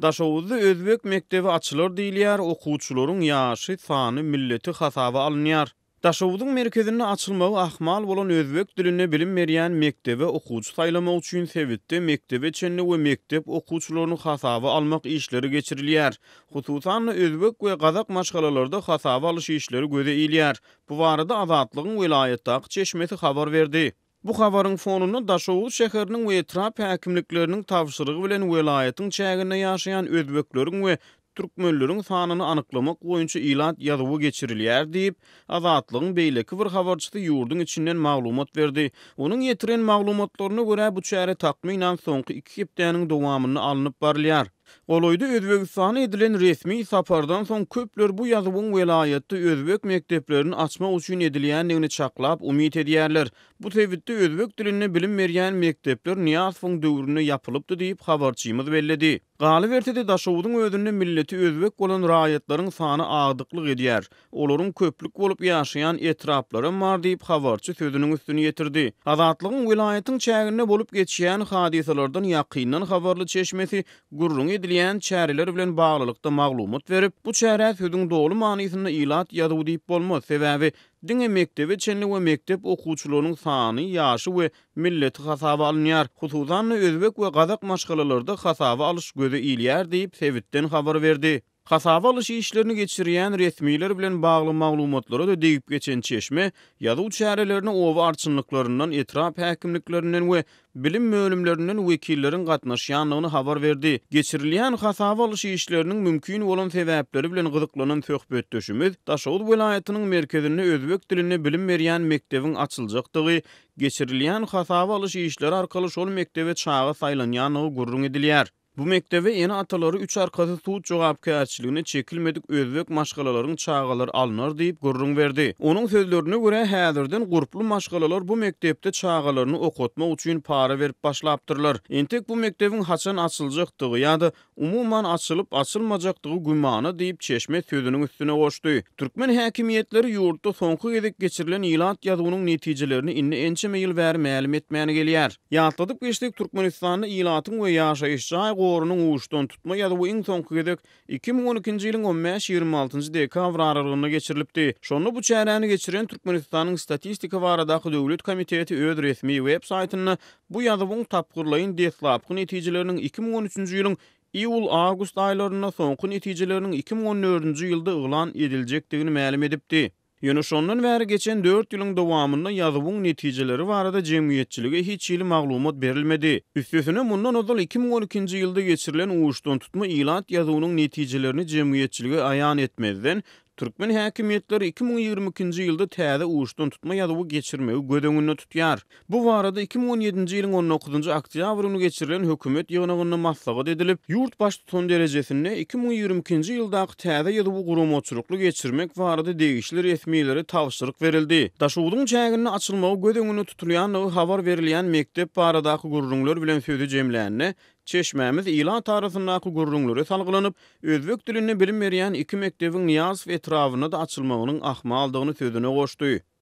Daşoguzda özbek mekdebi açylar diýilýär, okuwçylaryň ýaşy, sany, milleti hasaba alynýar. Daşoguzyň merkezinde açylmagy ahmal bolan özbek dilinde bilim berýän mekdebe okuwçy saýlamak üçin sebitde mekdebe çenli we mekdep okuwçylaryny hasaba almak işleri geçirilýär. Hususan-da, özbek we gazak maşgalalarda hasaba alyş işleri göze ilýär. Bu barada Azatlygyň welaýatdaky çeşmesi habar berdi. Bu habaryň fonunda Daşoguz şäheriniň we etrap häkimlikleriniň tabşyrygy bilen welaýatyň çäginde ýaşaýan özbekleriň we türkmenleriň sanyny anyklamak boýunça ilat ýazuwy geçirilýär diýip, Azatlygyň beýleki bir habarçysy ýurduň içinden maglumat berdi. Onuň ýetiren maglumatlaryna görä, bu çäre takmynan soňky iki hepdäniň dowamynda alnyp barylýar. Golaýda Özbegistana edilen resmi sapardan soň köpler bu ýazuwyň welaýatda özbek mekdeplerini açmak üçin edilýändigini çaklap, umyt edýärler. Bu sebitde özbek dilinde bilim berýän mekdepler Nyýazowyň döwründe ýapylypdy diýip, habarçymyz belledi. Galyberse-de, Daşoguzyň özünde milleti özbek bolan raýatlaryň sany agdyklyk edýär. Olaryň köplük bolup ýaşaýan etraplaram bar diýip, habarçy sözüniň üstüni ýetirdi. Azatlygyň welaýatyň çäginde bolup geçýän hadysalardan ýakyndan habarly çeşmesi gürrüňi edilýän çäreler bilen baglylykda maglumat berip, bu çärä sözüň doly manysynda ilat ýazuwy diýip bolmaz, sebäbi diňe mekdebe çenli we mekdep okuwçylarynyň sany, ýaşy we milleti hasaba alynýar. Hususan-da, özbek we gazak maşgalalarda hasaba alyş göze ilýär diýip, sebitden habar berdi. Hasaba alyş işlerini geçirýän resmiler bilen bagly maglumatlara-da degip geçen çeşme, ýazuw çärelerine oba arçynlyklaryndan, etrap häkimliklerinden we bilim bölümlerinden wekilleriň gatnaşýandygyny habar berdi. Geçirilýän hasaba alyş işleriniň mümkin bolan sebäpleri bilen gyzyklanan söhbetdeşimiz Daşoguz welaýatynyň merkezinde özbek dilinde bilim berýän mekdebiň açyljakdygy, geçirilýän hasaba alyş işleri arkaly şol mekdebe çaga saýlanýandygy gürrüň edilýär. Bu mekdebe ene-atalary üç arkasy sud jogapkärçiligine çekilmedik özbek maşgalalaryň çagalary alnar diýip gürrüň berdi. Onuň sözlerine görä, häzirden gurply maşgalalar bu mekdepde çagalaryny okatmak üçin para berip başlapdyrlar. Entek bu mekdebiň haçan açyljakdygy ýa-da umuman açylyp-açylmajakdygy gümana diýip, çeşme sözüniň üstüne goşdy. Türkmen häkimiýetleri ýurtda soňky gezek geçirilen ilat ýazuwynyň netijelerini indi ençeme ýyl bäri mälim etmän gelýär. Ýatladyp geçsek, Türkmenistanda ilatyň we ýaşaýyş jaý gorunyň uçdantutma ýazuwy iň soňky gezek 2012-nji ýylyň on bäş-ýigrimi altynjy dekabr aralygynda geçirilipdi. Şonda bu çäräni geçiren Türkmenistanyň Statistika baradaky döwlet komiteti öz resmi web saýtynda bu ýazuwyň tapgyrlaýyn deslapky netijeleriniň 2013-nji ýylyň iýul-awgust aýlarynda, soňky netijeleriniň 2014-nji ýylda yglan ediljekdigini mälim edipdi. Ýöne şondan bäri geçen dört ýylyň dowamynda ýazuwyň netijeleri barada jemgyýetçilige hiç hili maglumat berilmedi. Üstesine, mundan ozal 2012-nji ýylda geçirilen uçdantutma ilat ýazuwynyň netijelerini jemgyýetçilige aýan etmezden, Türkmen häkimiýetleri 2022-nji ýylda täze uçdantutma ýazuwy geçirmegi göz öňünde tutýar. Bu barada 2017-nji ýylyň on dokuzynjy oktýabr güni geçirilen hökümet ýygnagynda maslahat edilip, ýurt Baştutany derejesinde 2022-nji ýyldaky täze ýazuwy guramaçylykly geçirmek barada degişli resmilere tabşyryk berildi. Daşoguzyň çäginde açylmagy göz öňünde tutulýandygy habar berilýän mekdep baradaky gürrüňler bilen sözi jemlände, Çeşmämiz ilat arasyndaky gürrüňlere salgylanyp, özbek dilinde bilim berýän iki mekdebiň Nyýazow etrabynda-da açylmagynyň ahmaldygyny sözüne goşdy.